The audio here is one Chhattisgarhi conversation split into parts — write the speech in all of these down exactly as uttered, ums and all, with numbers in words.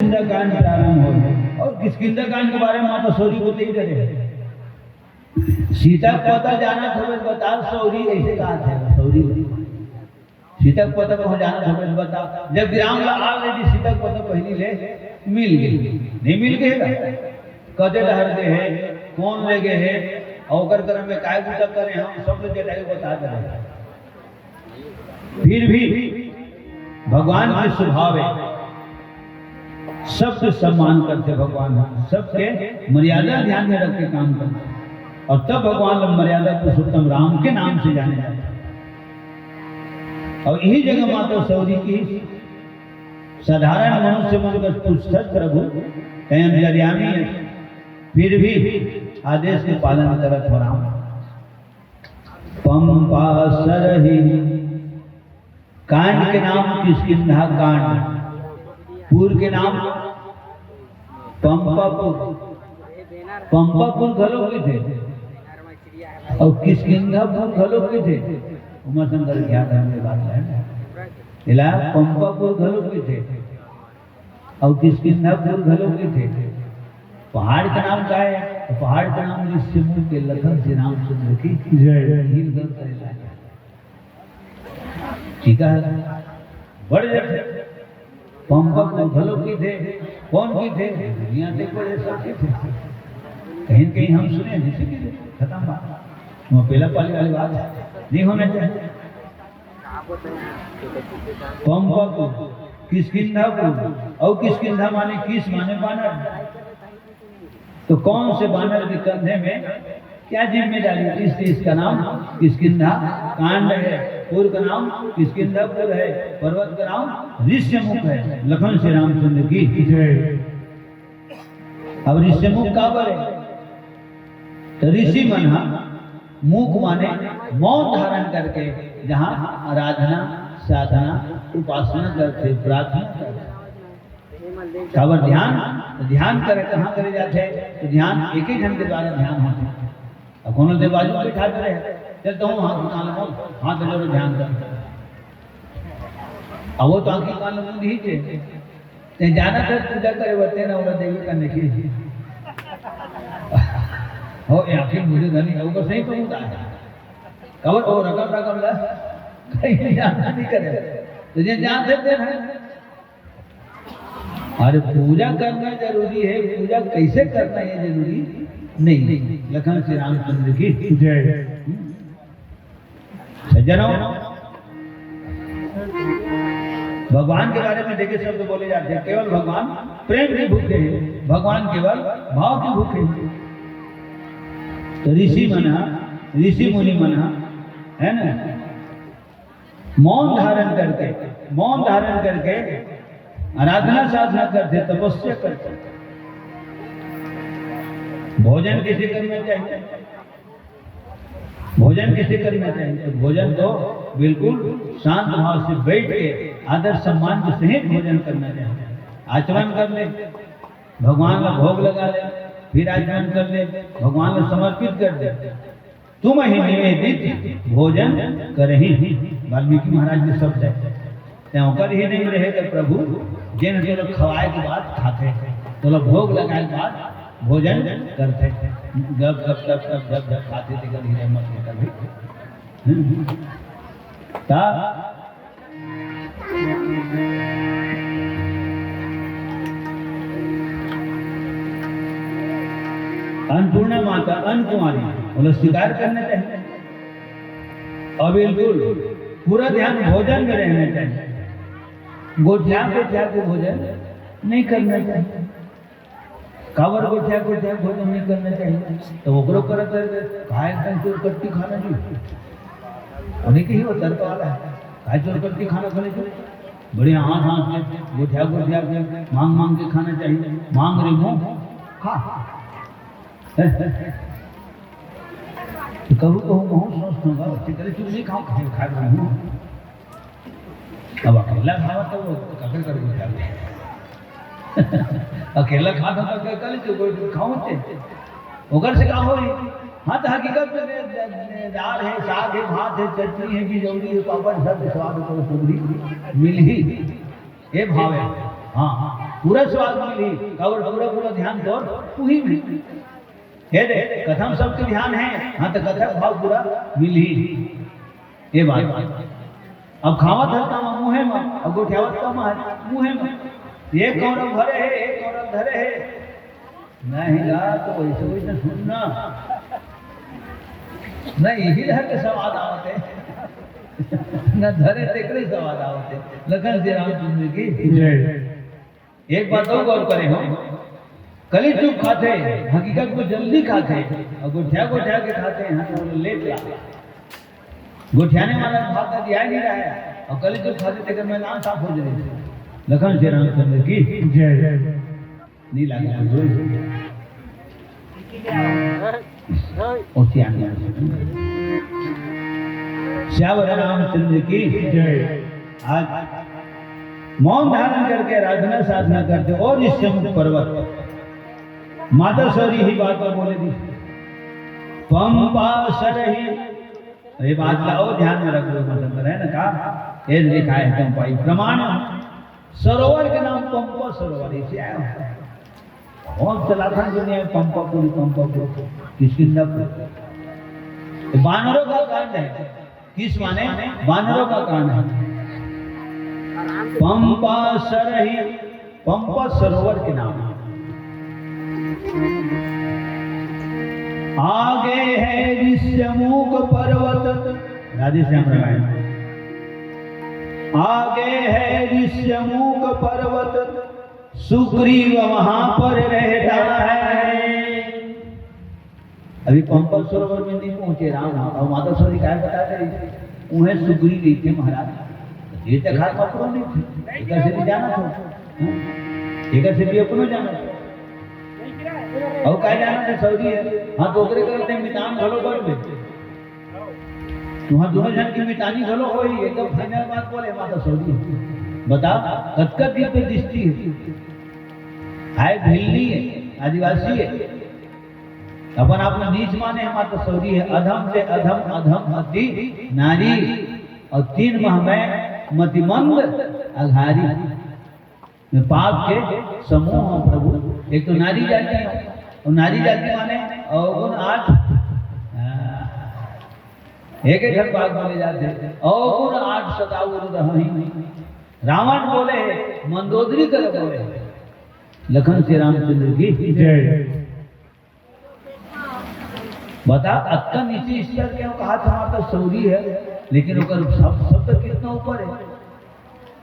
किष्किंधा कांड प्रारंभ हो। और किष्किंधा कांड के बारे में माता सौरी बतई डरे हे। सीता के पता जानत हवे, बता सौरी, ऐसे कहा थे सौरी। सीता के पता कहूँ जानत हवे, बता। जब ग्राम ला आ ले जी, सीता के पता पहली ले मिल गई, नहीं मिल गई ना? कते डहर गे हे, कौन ले गे हे, और ओकर कर्म में काय बूता करे, हम सब लोग जटायु बता दे। फिर भी भगवान के स्वभाव है, सबके सम्मान करते भगवान, सबके मर्यादा ध्यान में रख के काम करते, और तब भगवान लोग मर्यादा पुरुषोत्तम राम के नाम से जाने जाते। और यही जगह माता सौरी की साधारण मनुष्य मन का पूछत प्रभु, कहीं अंतर्यामी है, फिर भी आदेश के पालन करत हो राम। पंपा सरही, कांड के नाम किष्किंधा कांड, पुर के नाम पंपापुर। पंपापुर घलो किथे और किष्किंधापुर घलो किथे। उमाशंकर ध्यान रखने वाला है। इला पंपापुर घलो किथे और किष्किंधापुर घलो किथे। पहाड़ के नाम का है? तो पहाड़ के नाम ऋषि मुनि के, लखन श्री रामचंद्र की जय। हीर गण करेला। ठीक है, बढ़ जाते। पंपापुर घलो किथे, कौन किथे, दुनिया के बड़े सब किथे। कहीं न कहीं हम सुने, जैसे कि खत्म बात, वो पहला पाली वाली बात नहीं होना चाहिए। पंपापुर, किष्किंधापुर, और किष्किंधा माने किस माने बानर। तो कौन से बानर के कंधे में क्या जिम्मेदारी? इसलिए इसका नाम किष्किंधा कांड है, पुर का नाम किष्किंधापुर है, पर्वत का नाम ऋष्यमुख है। लखन श्री रामचंद्र की जय। अब ऋष्यमुख का बर है? तो ऋषि मन हा मुख माने मौन धारण करके जहाँ आराधना, साधना, उपासना करते, प्रार्थना करते। काबर ध्यान? तो ध्यान करे, कहाँ करे जाथे? तो ध्यान एक ही जन के द्वारा ध्यान होथे। अब कोनो दे बाजू में बैठा रहे, चल तो हम हाथ उठा लो, हाथ जोड़ो, ध्यान कर। अब वो तो आंखी कान मुंद ही थे, ते जाना था पूजा करे, बते ना, ओला देवी का नहीं। हो, ये आंखी मुझे धनी, वो सही तो होता है। काबर वो रकम, रकम ला, कहीं ध्यान नहीं करे। तो ये ध्यान देते हैं, अरे, पूजा करना जरूरी है, पूजा कैसे करना, ये जरूरी नहीं। लखन श्री रामचंद्र की जय। सज्जनों, भगवान के बारे में देखिए, शब्द बोले जाते हैं, केवल भगवान प्रेम के भूखे हैं, भगवान केवल भाव के भूखे हैं। तो ऋषि मना, ऋषि मुनि मना, है ना, मौन धारण करके, मौन धारण करके आराधना साधना करते, तपस्या करते। भोजन किसे करना चाहिए? भोजन किसे करना चाहिए? तो भोजन तो बिल्कुल शांत भाव से बैठ के आदर सम्मान के सहित भोजन करना चाहिए। आचमन कर ले, भगवान का भोग लगा ले, फिर आचमन कर ले, भगवान को समर्पित कर दे। तुम ही निवेदित भोजन करही। वाल्मीकि महाराज के शब्द है। ते ओकर ही नहीं रहे तो प्रभु, जेन तोला खवाए के बाद खाथे, तोला भोग लगाए के बाद भोजन करथे। गप, गप, गप, गप, गप, गप खाथे, तेकर ही रहमत होता भी। हम्म। ता अन्नपूर्णा माता, अन्न कुमारी, ओला स्वीकार करना चाहिए। और बिल्कुल पूरा ध्यान भोजन में रहना चाहिए। गोठिया, गोठिया के भोजन नहीं करना चाहिए। काबर गोठिया, गोठिया भोजन नहीं करना चाहिए? तो ओकरो करत है, खाए एकदम चोर कट्टी खाना जी। उन्हें के ही वो तर्क वाला है, खाए चोर कट्टी खाना खाने जी। बढ़िया हाथ, हाथ के, गोठिया, गोठिया के, मांग, मांग के खाना चाहिए। मांग रे मुंह, खा। तो कहूँ, कहूँ, कहूँ सोचता हूँ, बच्चे करे, "तू नहीं खाओ, खाओ, खा रहा हूँ।" अब अकेला खावा तो वो काकर कर गुजारते हैं। अकेला खाता तो क्या कर लेते, कोई खाओ थे। ओकर से का होई? हाँ, तो हकीकत में दे-, दे-, दे-, दाल है, साग है, भात है, चटनी है, बिजौरी है, पापड़, सब स्वाद को सुगरी मिल ही। ये भाव है। हाँ, हाँ। पूरा स्वाद मिलही, काबर पूरा पूरा ध्यान तोर उही में। हे दे, कथा म सबके ध्यान हे, हाँ, त कथा के भाव पूरा मिलही। ये बात। अब खावत हस त मुँहे म, अब गोठियावत त मुँहे म। एक कौरव भरे हे, एक कौरव धरे हे। नहीं गा, तो वैसे वैसे सुनना। नहीं, इही धर के स्वाद आवत हे। न धरे तेकरे स्वाद आवत हे। लखन श्री रामचंद्र की। जय। एक बात अउ गौर करे हो, कली चुप खाथे, हकीकत म जल्दी खाथे, अउ गोठिया गोठिया के खाथे, हाँ, तो लेट ला। गोठियाने वाला भात दिया नहीं रहा है, अउ कली चुप खाथे, तेकर में नाम साफ हो जाए। लखन श्री रामचंद्र की। जय। नहीं लागे, और सियान सियावर रामचंद्र की। जय। आज मौन धारण करके आराधना साधना करते और इस समुख पर्वत माता सौरी ही बात को बोले दी। पंपा सरही, ये बात का और ध्यान में रख लो, मतलब, है ना, का ये लिखा है पंपा, ये प्रमाण। सरोवर के नाम पंपा सरोवर, इसे आया होता है। कौन चला था दुनिया में पंपा पूरी, पंपा पूरी, किसकिंदा पूरी? ये बानरों का कांड है। किस माने? बानरों का कांड है। पंपा सरही, पंपा सरोवर के नाम। आगे है ऋष्यमूक पर्वत, राधेश्याम रामायण। आगे है ऋष्यमूक पर्वत, सुग्रीव वहां पर रहता है। अभी पंपा सरोवर में नहीं पहुंचे राम, अउ माता सौरी काय बता दे, उहें सुग्रीव रहिथे महाराज। ये तो घर में कौन नहीं थे, एकर से भी जाना था, हाँ? एकर से भी अपनो जाना था। अउ काय जाना था सौरी हे, हाँ, तो ओकरे करते मितान घलो बन गए। तुहां दोनों झन के मितानी घलो होई, एकदम final बात बोले माता सौरी। बता, कतका दिव्य दृष्टि हे। हाय भिल्ली हे, आदिवासी हे, अपन आप ला नीच माने हे, माता सौरी हे, अधम से अधम, अधम अति नारी, अउ तीन मह में मतिमंद अघारी। में पाप के समूह हो प्रभु। एक तो नारी जाति हो, अउ नारी जाति माने अवगुण आठ, हाँ, एक एक ठन बात बोले जाथे, अवगुण आठ सदा उर रहही। रावण बोले हे, मंदोदरी कर बोले हे। लखन श्री रामचंद्र की। जय। बता, अतका नीचे स्तर के हो, कहा था माता सौरी हे, लेकिन ओकर सब, सब तो कितना ऊपर हे।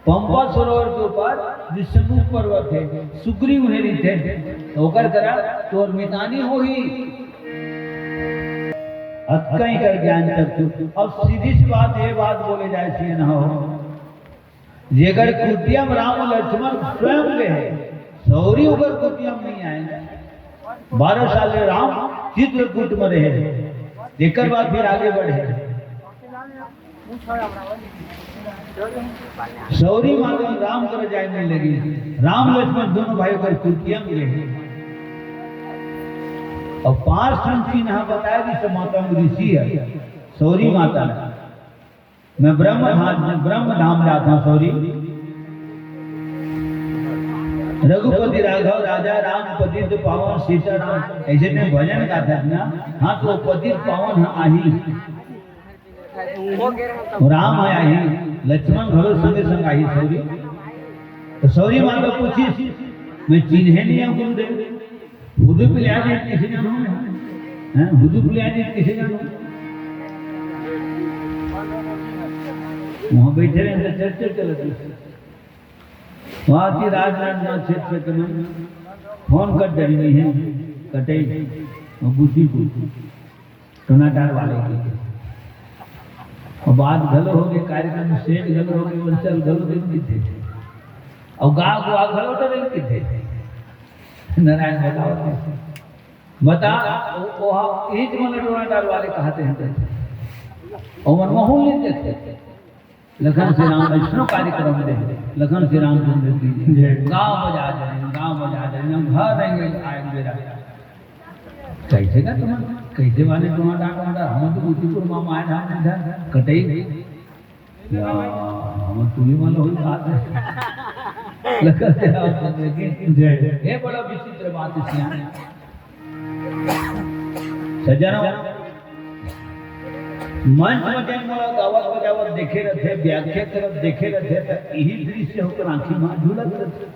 पंपा सरोवर के ऊपर ऋष्यमूक पर्वत हे, सुग्रीव उहें रहिथे, तो ओकर करा तोर मितानी होही। अतका ही कर ज्ञान तक तू। अब सीधी सी बात, ये बात बोले जाए, सीए ना हो। जेकर कुटिया म राम लक्ष्मण स्वयं गे हे, सौरी ओकर कुटिया म नहीं आए। बारह साल ले राम चित्रकूट में रहे, एकर बाद फिर आगे बढ़े। सौरी माता राम कर जाए नहीं लगी, राम लक्ष्मण दोनों भाई ओकर कुटिया म रहे। अउ पांच ठन चिन्ह बताए, जैसे माता म ऋषि हे, सौरी माता हे। मैं ब्रह्म धाम, मैं ब्रह्म धाम जाता हूँ, सौरी। रघुपति राघव राजा राम पतित पावन सीता राम, ऐसे में भजन गाता है ना। हाँ, तो पतित पावन ह आही, राम ह आही, लक्ष्मण घलो संगे संग आही, सौरी। तो सौरी माता पूछिस, मैं चिन्हे नहीं हूँ गुरुदेव। हुदू पिल्या जी किसी ने सुनो? हैं? हुदू पिल्या जी किसी ने सुनो? वहाँ बैठे रहे तो चर्चा चलत रही। वहाँ की राजनांदगांव क्षेत्र में फोन कर डरी है, कटई, और बुद्धि को टोनाटार वाले के। और बात घलो हो गए, कार्यक्रम सेट घलो हो गए, वंचल घलो दिन की थे। और गाँव को आ घलो तो दिन की थे। नारायण बताओ। बता, वो, वो, ईज मन टोनाटार वाले कहते हैं। और मन महूल नहीं देखते। लखन श्री राम वैष्णव कार्यक्रम दे, लखन श्री रामचंद्र की जय। गाँव बजा दे, गाँव बजा दे, हम घर रहेंगे आए मेरा। कैसे का तुम, कैसे वाले तुम्हारा डॉक्टर, हम तो उदयपुर मामा आए धाम इधर, कटई। या, हम तुम्हें वाला हुई बात है। लखन श्री रामचंद्र की जय। ये बड़ा विचित्र बात हे सियान। सज्जनों, मंच में जेन मोला गावत बजावत देखे रथे, व्याख्या करत देखे रथे, त यही दृश्य होकर आंखी में झूलत रथे।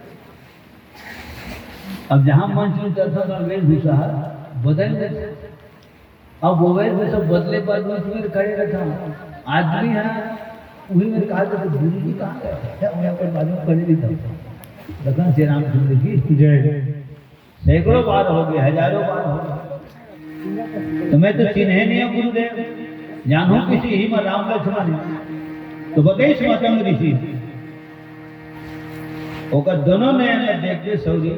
अब जहां मंच में चलता था, वेशभूषा बदल देथे। अब वो वेशभूषा बदले बाद में उसी में खड़े रहता हूँ। आदमी है, उही में कहा था, "गुरु जी कहाँ गए?" क्या उन्हें अपन बाजू में खड़े नहीं था। लखन श्री रामचंद्र की जय। सैकड़ों बार हो गए, हजारों बार हो गए। तो मैं तो चिन्हे नहीं हूँ गुरुदेव, जानू किसी ही में राम लक्ष्मण है। तो बतेइस मतंग ऋषि, ओकर दोनों नयन ल देखबे सौरी,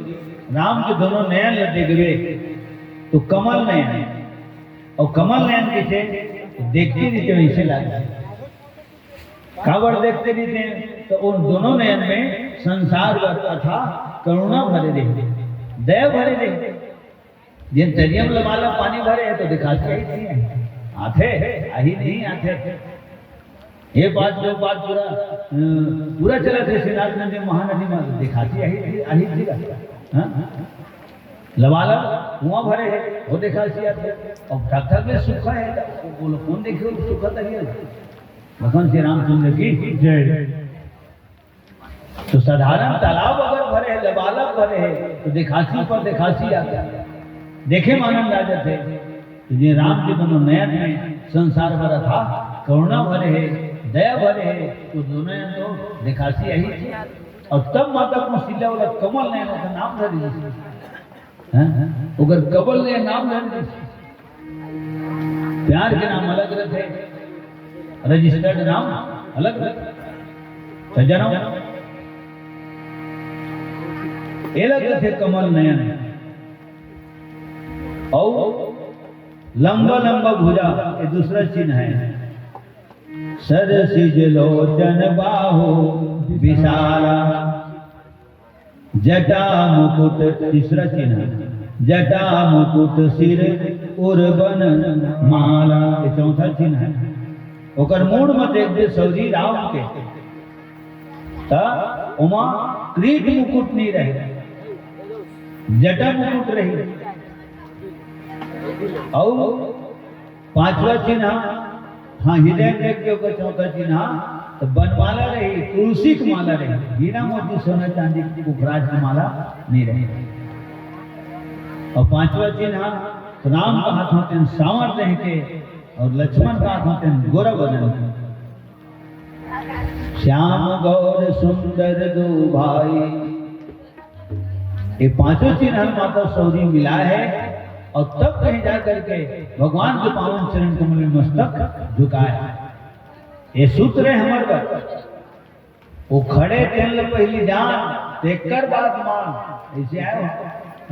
राम के दोनों नयन ल देखबे, तो कमल नयन, और कमल नयन किसे देखते रहिथे वैसे लागथे। काबर देखते रहिथे, तो उन दोनों नयन में संसार बर अथाह करुणा भरे रहिथे, दया भरे रहिथे। जेन तरिया म लबालब पानी भरे हे, तो देखासी आही नहीं आथे, आही नहीं आथे। ये बात, जो बात पूरा, अ, पूरा चलत हे श्रीनाथ मंदिर महानदी में, देखासी आही, आही जी का। हाँ? लबालब कुआं भरे हे, वो देखासी आथे। और थक थक में सूखा हे, तो बोलो, कौन देखे वो सूखा तरिया? भगवान श्री रामचंद्र की जय। तो साधारण तालाब अगर भरे हे, लबालब भरे हे, तो देखासी पर देखासी आथे, देखे म आनंद आ जाथे। तो जे राम के दोनों नयन में संसार बर अथाह करुणा भरे हे, दया भरे हे, तो दोनों नयन तो देखासी आही। और तब माता कौशल्या वाला कमल नयन ओकर नाम धरे हे। हैं? ओकर कमल नयन नाम धरे हे। प्यार के नाम अलग रथे, रजिस्टर्ड नाम अलग रथे। सज्जनों, ये अलग रथे कमल नयन। और लंबा लंबा भुजा, ये दूसरा चिन्ह है। सरसिज लोचन बाहु विशाला, जटा मुकुट, तीसरा चिन्ह, जटा मुकुट सिर उर बन माला, ये चौथा चिन्ह है। ओकर मूड़ म देखबे सौरी राम के, त ओमा क्रीट मुकुट नहीं रहे, जटा मुकुट रही। और पांचवा चिन्ह, हाँ, हृदय में के ओकर चौथा चिन्ह, तो बनमाला रही, तुलसी की माला रही, हीरा मोती सोना चांदी की पुखराज की माला नहीं रही। और पांचवा चिन्ह, तो राम का हाथ होते हैं सांवर देह के, और लक्ष्मण का हाथ होते हैं गोरा बदन के। श्याम गौर सुंदर दो भाई, ये पांचों चिन्ह माता सौरी मिला है और तब कहीं जा करके भगवान के पावन चरण कमल में मस्तक झुकाया। ये सूत्र है हमारे पास। वो खड़े तेल पहली जान, तेकर बाद मान। ऐसे आए हो?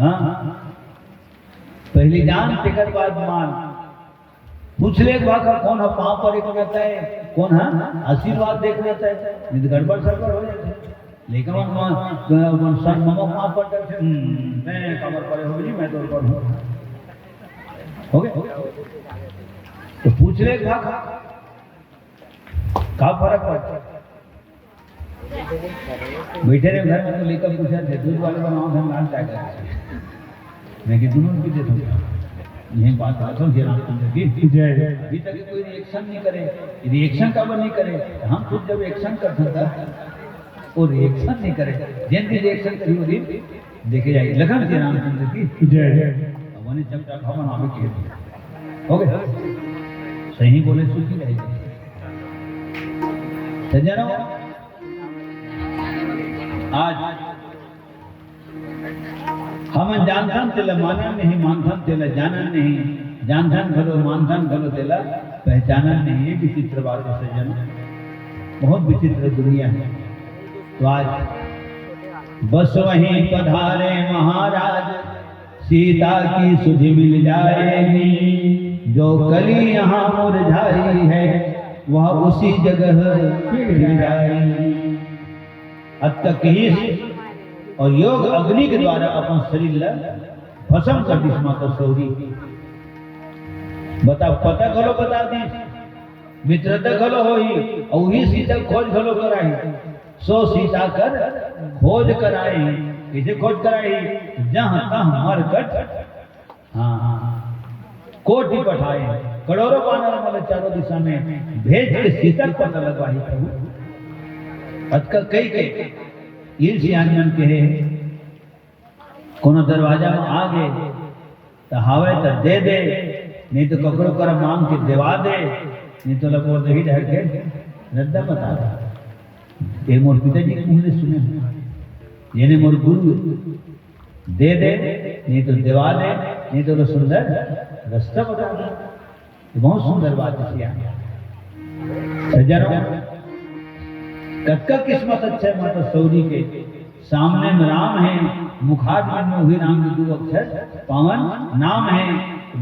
हाँ, पहली जान, तेकर बाद मान। पूछ ले एक बार, कौन ह पाँव परे के रहता है, कौन ह आशीर्वाद देख रहता है, नहीं तो गड़बड़ सड़बड़ हो जाता है। लेकिन मन, मन, मन सन ममक पाँव पड़ता है, "हम्म, मैं कमर परे हो जी, मैं तो ऊपर हूँ।" हो गया? तो पूछ ले एक बार, का फर्क पड़ता है? बैठे रहे घर में, तो लेकर पूछा थे, "दूध वाले बनाओ, हम नाम क्या करें?" मैं कि, "दोनों की दे दो।" यही बात रखो, श्री रामचंद्र की जय। अभी तक कोई रिएक्शन नहीं करे, रिएक्शन का नहीं करे, हम खुद जब एक्शन करते हैं, वो रिएक्शन नहीं करे, जिन भी रिएक्शन करी, वो दिन देखे जाएगी। लखन श्री रामचंद्र की जय। अब उन्हें चमचा खा बनावे के हो गए, सही बोले, सुखी रहे। सज्जनों, आज हमन जानथन तेला मानन नहीं, मानथन तेला जानन नहीं, जानथन घलो, मानथन घलो, तेला पहचानन नहीं। ये विचित्र बात है सज्जन, बहुत विचित्र दुनिया है। तो आज बस वहीं पधारे महाराज, सीता की सुधि मिल जाएगी। जो कली यहाँ मुरझाई है, वह उसी जगह खिल जाएगी। अतः कहिस और योग अग्नि के द्वारा अपन शरीर ला भस्म कर दिस माता सौरी। बता, पता घलो बता दिस, मित्रता घलो होही, और वही सीता खोज घलो कराही। सो सीता कर खोज कराई। कइसे खोज कराई? जहाँ तहाँ मरकट, हाँ, कोटि पठाए, करोड़ों बानर मन ल चारों दिशा में भेज के सीता के पता लगवाही प्रभु। अतका कहिके ईर्ष्यान मन के हे, कोनो दरवाजा में आ गे, त हावय त दे दे, नहीं तो ककरो करा मांग के देवा दे, नहीं तो लकोर दही ढार के रद्दा बता दे। ये मोर पिताजी के मुंह ले सुने हंव, ये ने मोर गुरु हे। दे दे, नहीं तो देवा दे, नहीं तो सुंदर रस्ता बता दे। ये बहुत सुंदर बात हे सियान। सज्जनों, कतका किस्मत अच्छा हे माता सौरी के। सामने में राम हे, मुखारविंद में उही राम के दू अक्षर पावन नाम हे।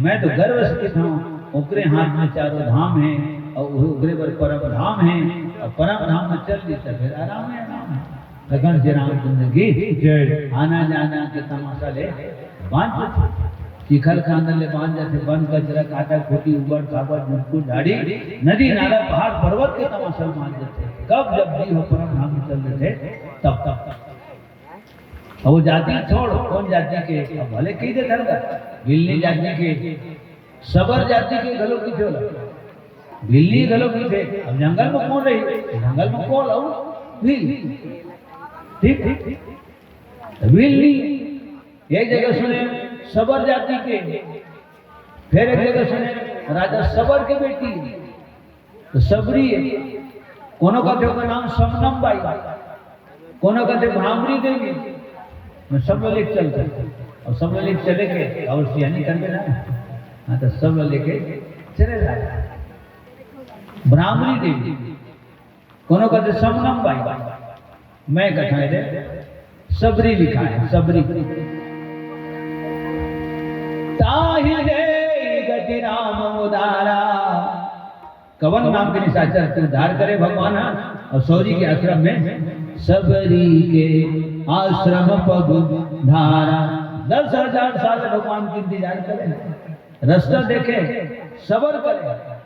मैं तो गर्व से कहत हंव, ओकरे हाथ में चारों धाम हे अउ ओकरे बर परम धाम हे, अउ परम धाम में चल दिस त फेर आराम हे, आराम हे। लखन श्री रामचंद्र की जय। आना जाना के तमाशा ले बांध जाथे। चिखल खांदर ले बांध जाथे, बन कचरा, काटा खूंटी, उबड़ खाबड़, झुटकू झाड़ी, नदी नाला, पहाड़ पर्वत के तमाशा ले बांध जाथे। कब जब जी हो परम धाम में चल देथे, तब, तब, तब। अब वो जाति छोड़, कोन जाति के, अब भले कहि दे धरम, भिल्ली जाति के, सबर जाति के घलो कहिथे ओला। भिल्ली घलो कहिथे। अब जंगल में कोन रही? जंगल में कोल अउ भिल्ली। ठीक, ठीक, ठीक। त भिल्ली, एक जगह सुने सबर जाति के, फेर एक जगह सुने राजा सबर के बेटी, त सबरी हे। कोनो कथे ओकर नाम समनम बाई, कोनो कथे भ्रामरी देवी। मैं सब ल लेके चलत हंव। अउ सब ल लेके चले के अउ सियानी करबे ना। हाँ, त सब ल लेके चले जाय। भ्रामरी देवी, कोनो कथे समनम बाई, मैं कथा दे सबरी लिखाय हे, सबरी। ताहि देइ गति राम उदारा। कवन नाम के निशाचर के उद्धार करे भगवान ह? अउ सौरी के आश्रम में, सबरी के आश्रम पग धारा। दस हजार साल भगवान के इंतजार करे, रस्ता देखे, सबर करे।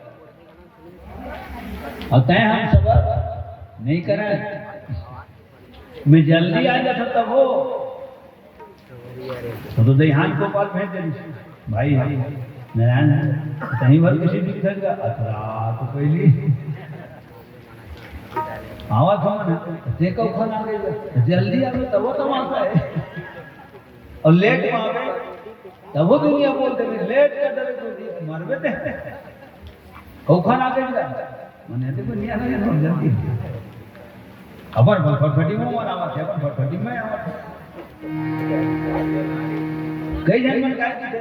अउ तैं हम सबर नहीं करय। मैं जल्दी आ जाथंव तभो। वो तो देहांत गोपाल भेज दे, भाई, नारायण, कहीं भर किसी भी घर का अतरा तो पहली आवत हो ना, ते कब खाना आ गई? जल्दी आवे तब वो तमाशा हे। अउ लेट में आवे, तब वो दुनिया बोलथे, "लेट कर दे तो जी, मरबे ते।" कौखन आ गई का? मने ते दुनिया नहीं हो जल्दी। अपन, अपन फटफटी में आवत हे, अपन फटफटी में आवत हे। कई झन मन काय कथे,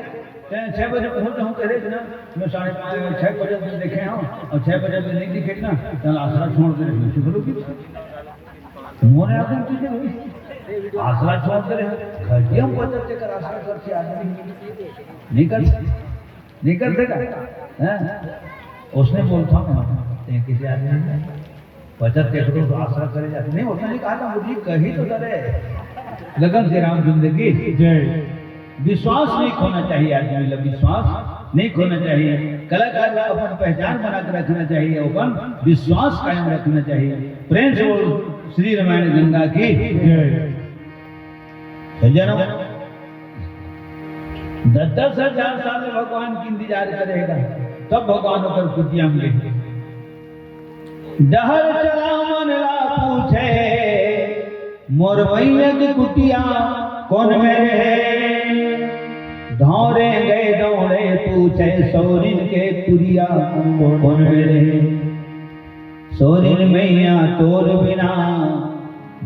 "तैं छह बजे पहुंच जाहूं," कहे ना, मैं साढ़े पाँच, छह बजे में देखे हंव, अउ छह बजे में नहीं दिखे ना, त आसरा छोड़ दे रहे, चुप रहो। मोरे आदमी तुझे भाई आसरा छोड़ दे रहे हैं। घटिया बचत के कर आसरा करथे आदमी। नहीं कर, नहीं कर देगा। हैं? उसने बोलता हूँ, ते किसी आदमी ने बचत के करो तो आसरा करे जाते। नहीं, उसने नहीं कहा था, मुझे कही तो करे। लखन श्री राम जिंदगी। जय। विश्वास नहीं खोना चाहिए आदमी ला, विश्वास नहीं खोना चाहिए। कलाकार ला अपन पहचान बना के रखना चाहिए, अपन विश्वास कायम रखना चाहिए। प्रेम से बोल श्री रामायण गंगा की। जय। सज्जनों, दस दस हजार साल भगवान के इंतजार करेगा, तब भगवान ओकर कुटिया में ले। डहर चला मन ला पूछे, मोर मइया के कुटिया कोन में रहे? धौरे गए दौड़े पूछे सौरिन के कुरिया कोन में रहे? सौरिन मइया तोर बिना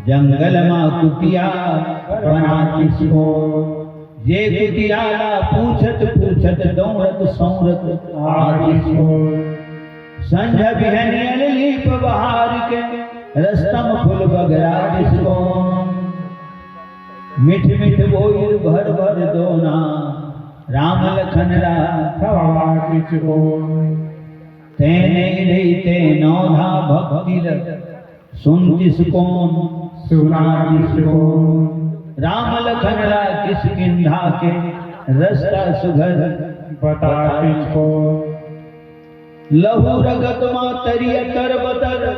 जंगल मा कुटिया बनातिस कोन। जे कुटिया ला पूछत पूछत दौड़त सौरत आतिस कोन। संझा बिहनिया ले लीप बहार के रस्ता म फूल बगरातिस कोन। मीठ मीठ बोइर भर भर दोना राम लखन ला खवातिस कोन। तेने रहिते नौधा भक्ति ल सुनतिस कोन, सुनातिस कोन। राम लखन ला किष्किंधा के रस्ता सुघर बतातिस कोन। लहू रगत मा तरिया तरबतर,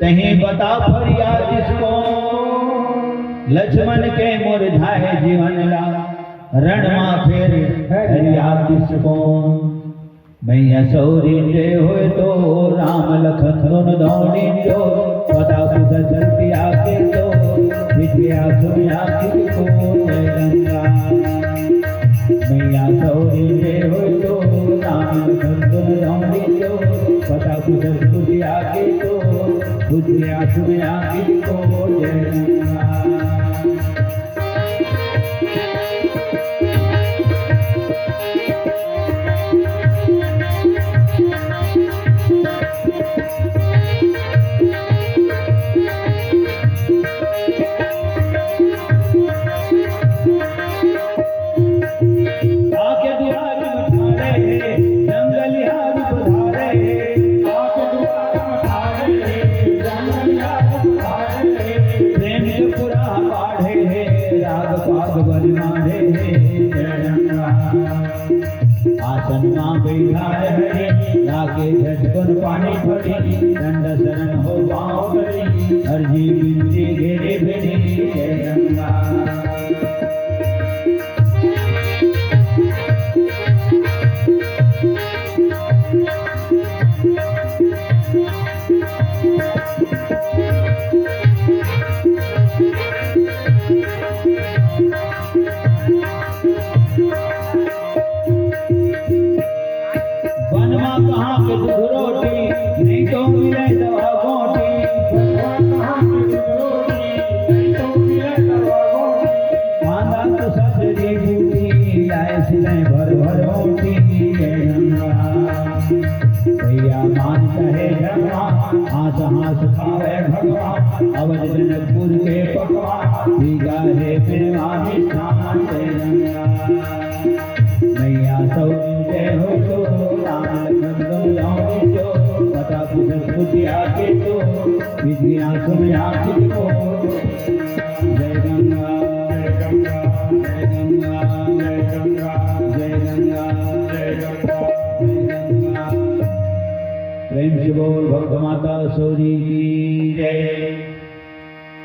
तहीं बता फरियातिस कोन। लक्ष्मण के मुरझाए जीवन ला, रण मा फेर हरिया दिस कोन। मैया सौरी जे होय तो, राम लखन दोनों दौड़ी जो, पता कुशल चलती आके तो, विद्या सुनिया किसको। जय गंगा। मैया सौरी जे होय तो, राम लखन दोनों दौड़ी जो, पता कुशल चलती आके तो, विद्या सुनिया किसको। जय गंगा। आके दुआर में ठाड़े हे, जंगलिया रूप धारे हे। आके दुआर में ठाड़े हे, जंगलिया रूप धारे हे। प्रेम के पुरा बाढ़े हे, राग पाग बन माढ़े हे। जय गंगा। आसन मा बैठाए हे, लाके झटकन पानी पड़ी, दंड शरण हो पाँव पड़ी, अर्जी बिनती घेरे बेनी। जय गंगा। बन मा कहाँ के दूध रोटी, नहीं तो मिले दवा गोटी। बन मा कहाँ के दूध रोटी, नहीं तो मिले दवा गोटी। खाना तो सब जड़ी बूटी, लाए सिले भर भर रोटी। जय गंगा। भैया मान कहे धर्मा, हाँस हाँस खावे भगवा, अवध जनकपुर के पकवा, भीगा है प्रेमाभिष्ठान। जय गंगा। मैया सौरी जे होय तो, राम लखन दोनों दौड़ी जो, पता कुशल चलती आके तो, विद्या सुनिया किसको। जय गंगा, जय गंगा, जय गंगा, जय गंगा, जय गंगा, जय गंगा, जय गंगा, जय गंगा। प्रेम से बोल भक्त माता सौरी की जय।